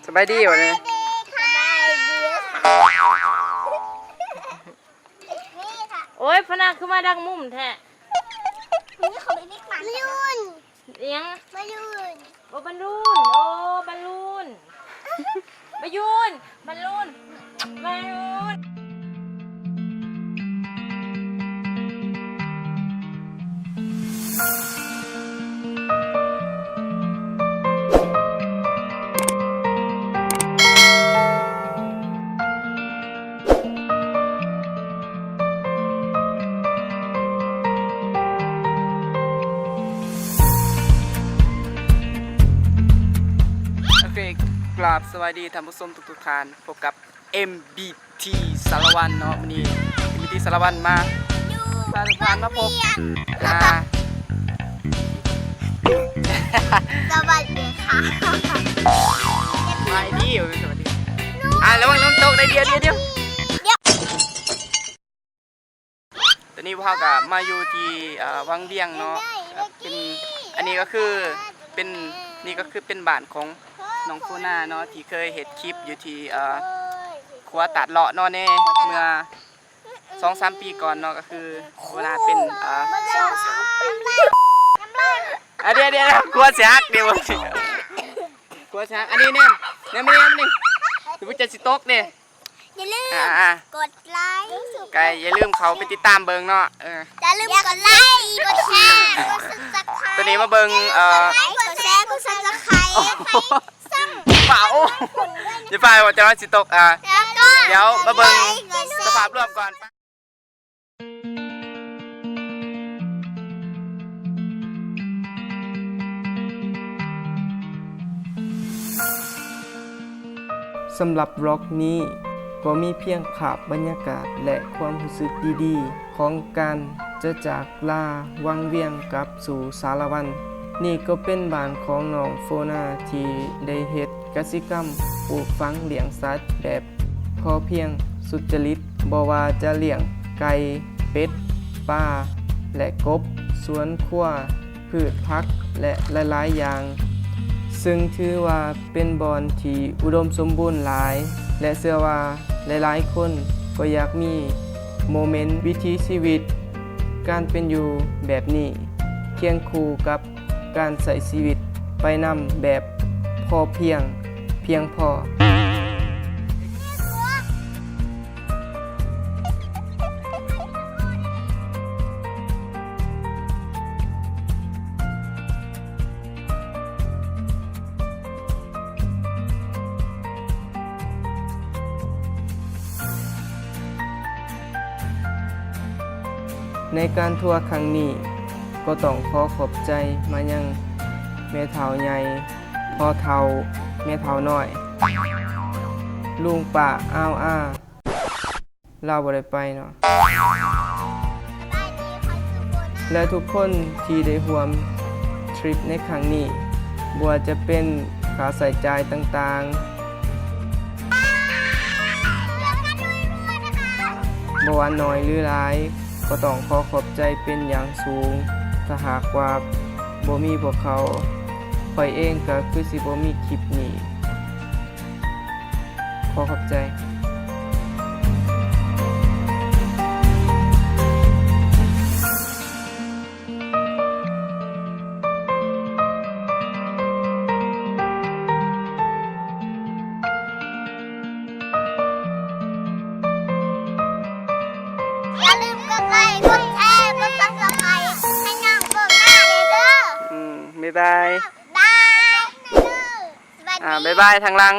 ສະບາຍດີວະນີ້ ໂອ້ຍ ພະນາ ຄືມາດັງມຸມແທ້ ບາລູນ ອີຫຍັງ? ບາລູນ ໂອ້ ບາລູນ ບາຍູນ ບາລູນ ບາລູນ. ໂອເຄ ກາບສະບາຍດີທ່ານຜູ້ຊົມທຸກໆທ່ານ ພົບກັບ ເອັມບີທີ ສາລະວັນເນາະ ມື້ນີ້ ເອັມບີທີ ສາລະວັນມາ ພາທ່ານມາພົບ ອ່າ ສະຫວັດດີຄ່ະ ສະບາຍດີ ສະຫວັດດີ ອ່າ ລະວັງ ລະວັງຕົກ ໄດ້ ດຽວ ດຽວ ດຽວ. ຕອນນີ້ພວກເຮົາກະມາຢູ່ທີ່ ເອີ ວັງວຽງເນາະ ເປັນ ອັນນີ້ກໍຄືເປັນ ນີ້ກໍຄືເປັນບ້ານຂອງນ້ອງໂຟນາເນາະ ທີ່ເຄີຍເຮັດຄລິບຢູ່ທີ່ ເອີ ຂົວຕາດເລາະເນາະ ເມື່ອສອງສາມປີກ່ອນເນາະ ກໍຄືເວລາເປັນ ເອີ ສອງສາມປີ ອ່ະ ດຽວໆ ຂົວຊິຫັກ ດຽວ ຂົວຊິຫັກ ອັນນີ້ແນມ ແນມ ແນມ ດຽວມັນຈະຊິຕົກເດ້. ຢ່າລືມ ອ່າ ກົດໄລ ກໍຢ່າລືມເຂົ້າໄປຕິດຕາມເບິ່ງເນາະ ເອີ ຢ່າລືມກົດໄລ ກົດແຊ ກົດຊັບສະໄຄຣບ໌ ຕອນນີ້ມາເບິ່ງ ເອີ ກົດໄລ ກົດແຊ ກົດຊັບສະໄຄຣບ໌ ໂອ້ໂຫ ຢ່າຟ້າວ ໂອ້ ຢ່າຟ້າວ ຈະນ້ອຍຊິຕົກ ອ່າ ແລ້ວກໍ ດຽວມາເບິ່ງ ກົດໄລ ກົດແຊ ສະພາບລວມກ່ອນ. ສຳລັບວລັອກນີ້ ກໍມີພຽງພາບບັນຍາກາດ ແລະ ຄວາມຮູ້ສຶກດີໆ ຂອງການຈະຈາກລາວັງວຽງກັບສູ່ສາລະວັນ. ນີ້ກໍເປັນບ້ານຂອງນ້ອງໂຟນາ ທີ່ໄດ້ເຮັດກະສິກຳ ປູກຝັງລ້ຽງສັດແບບພໍພຽງສຸດຈະລິດ, ບໍ່ວ່າຈະລ້ຽງໄກ່, ເປັດ, ປາ ແລະ ກົບ, ສວນຄົວ, ພືດຜັກ ແລະ ຫຼາຍໆຢ່າງ, ເຊິ່ງຖືວ່າເປັນບ່ອນທີ່ອຸດົມສົມບູນຫຼາຍ ແລະ ເຊື່ອວ່າຫຼາຍໆຄົນກໍຢາກມີໂມເມັນວິຖີຊີວິດການເປັນຢູ່ແບບນີ້ ຄຽງຄູ່ກັບການໃຊ້ຊີວິດໄປນຳແບບພໍພຽງ, ພຽງພໍ. ໃນການທົວຄັ້ງນີ້ ກໍຕ້ອງຂໍຂອບໃຈມາຍັງແມ່ເຖົ້າໃຫຍ່, ພໍ່ເຖົ້າ, ແມ່ເຖົ້ານ້ອຍ, ລຸງປ້າອາວອາ ລາວບໍ່ໄດ້ໄປເນາະ ແລະ ທຸກຄົນທີ່ໄດ້ຮ່ວມທຣິບໃນຄັ້ງນີ້, ບໍ່ວ່າຈະເປັນຄ່າໃຊ້ຈ່າຍຕ່າງໆ, ບໍ່ວ່າໜ້ອຍຫຼືຫຼາຍ, ກໍຕ້ອງຂໍຂອບໃຈເປັນຢ່າງສູງ. ຖ້າຫາກວ່າບໍ່ມີພວກເຂົາ, ຂ້ອຍເອງກໍຄືຊິບໍ່ມີຄລິບນີ້. ຂໍຂອບໃຈ. ຢ່າລືມກົດໄລ, ກົດແຊ, ກົດຊັບສະໄຄຣບ໌ ໃຫ້ນ້ອງເບິ່ງໜ້າແແດ່ເດີ. ອືມ ບາຍບາຍ. ບາຍ. ອ່າ ບາຍບາຍທາງຫຼັງ.